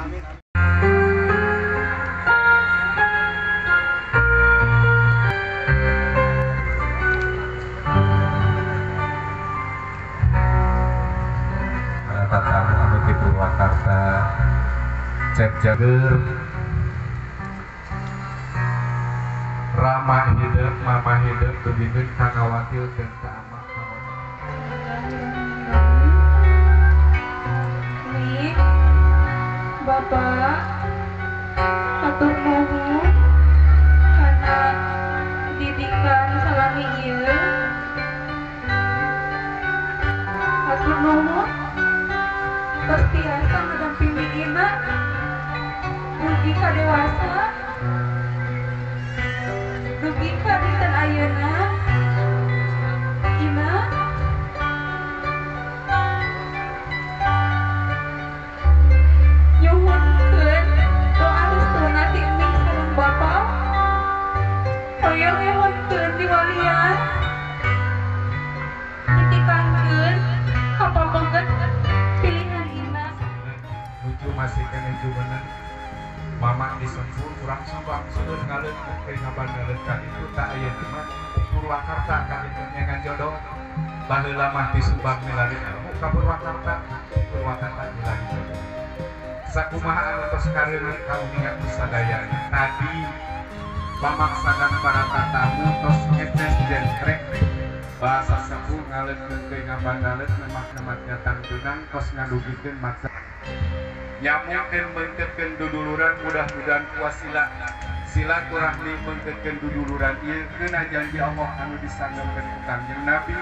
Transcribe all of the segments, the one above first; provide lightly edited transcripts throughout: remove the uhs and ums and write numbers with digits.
Amin. Tatamu anu di Purwakarta Cep Jager Rama hidup, Mama hidup, begini kangawakil dan keamak. Nih, Bapak, hatur nuhun kana didikan salami ieu. Hatur nuhun tos tiasa ngadampingi Ina dugi ka dewasa. Dugi ka dinten ayeuna Ina nyuhunkeun doa restuna ti emi sareng Bapa. Hoyong nyuhunkeun diwalian ditikangkeun ka pameget pilihan Ina. Nuju masih keneh jumeneng. Mama disempur kurang Subang seueur ngaleut teh ngabandaleut ka ditu tak ayeuna mah di Purwakarta ka ditu nyangan jodoh. Baheula mah di Subang milari ilmu ka Purwakarta, di Purwakarta milari jodoh. Sakumaha anu tos kareuneuh kauninga ku sadayana. Tadi pamaksadan para tatamu tos ngeces jentrek bahasa sepuh ngaleutkeun teh ngabandaleut nemak-nemak nyatang junang tos ngadugikeun maksa nyamungkeun meungkeutkeun duduluran mudah-mudahan kuasila silaturahmi meungkeutkeun duduluran ieu keuna janji Allah anu disanggemkeun ku Kangjeng Nabi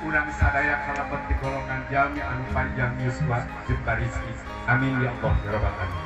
urang sadaya kalebet di golongan jalmi anu panjang yuswa jeung barizki. Amin ya Allah ya rabbal alamin.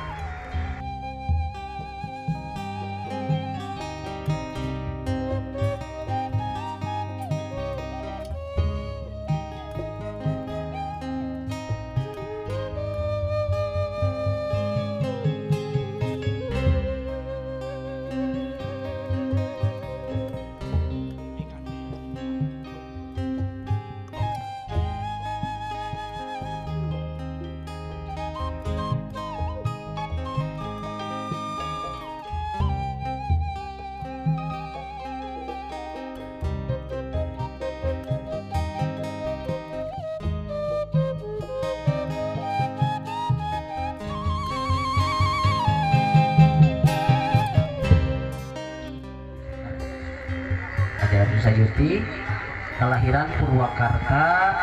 Sayuti, kelahiran Purwakarta,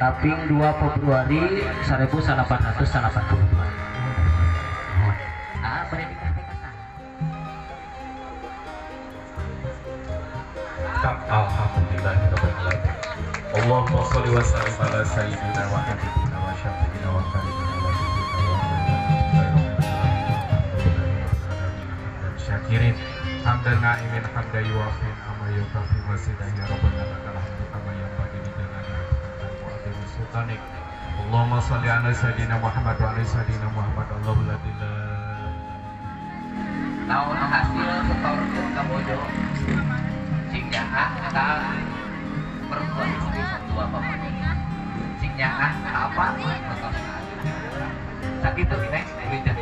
kaping 2 Februari 1882. Ah, Alhamdulillahirabbil alamin. Allahumma sholli wa sallim ala sayyidina wa habibina wa syafi'ina wa karimina wa syakirin hamdan na'imin hamdan yuwafin amma yukafi wasidah ya rabbana lakal hamdu kama yanbaghi li jalali wajhika wa 'azimi sultanik. Allahumma sholli ala sayyidina Muhammad wa ala sayyidina Muhammad. Allahu la ilaha naon hasil setorkeun ka bojo sing nyaah ka perempuan istri dua bapak sing nyaah ka apa sakitu next Wijah.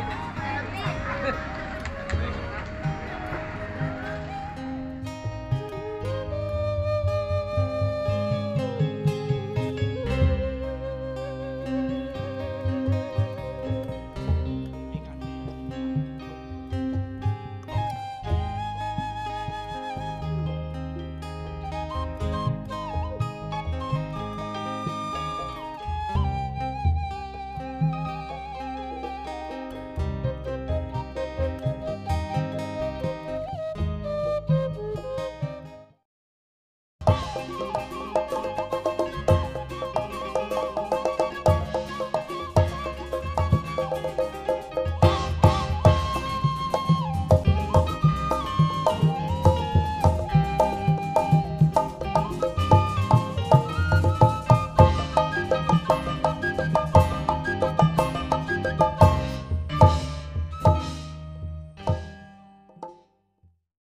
You.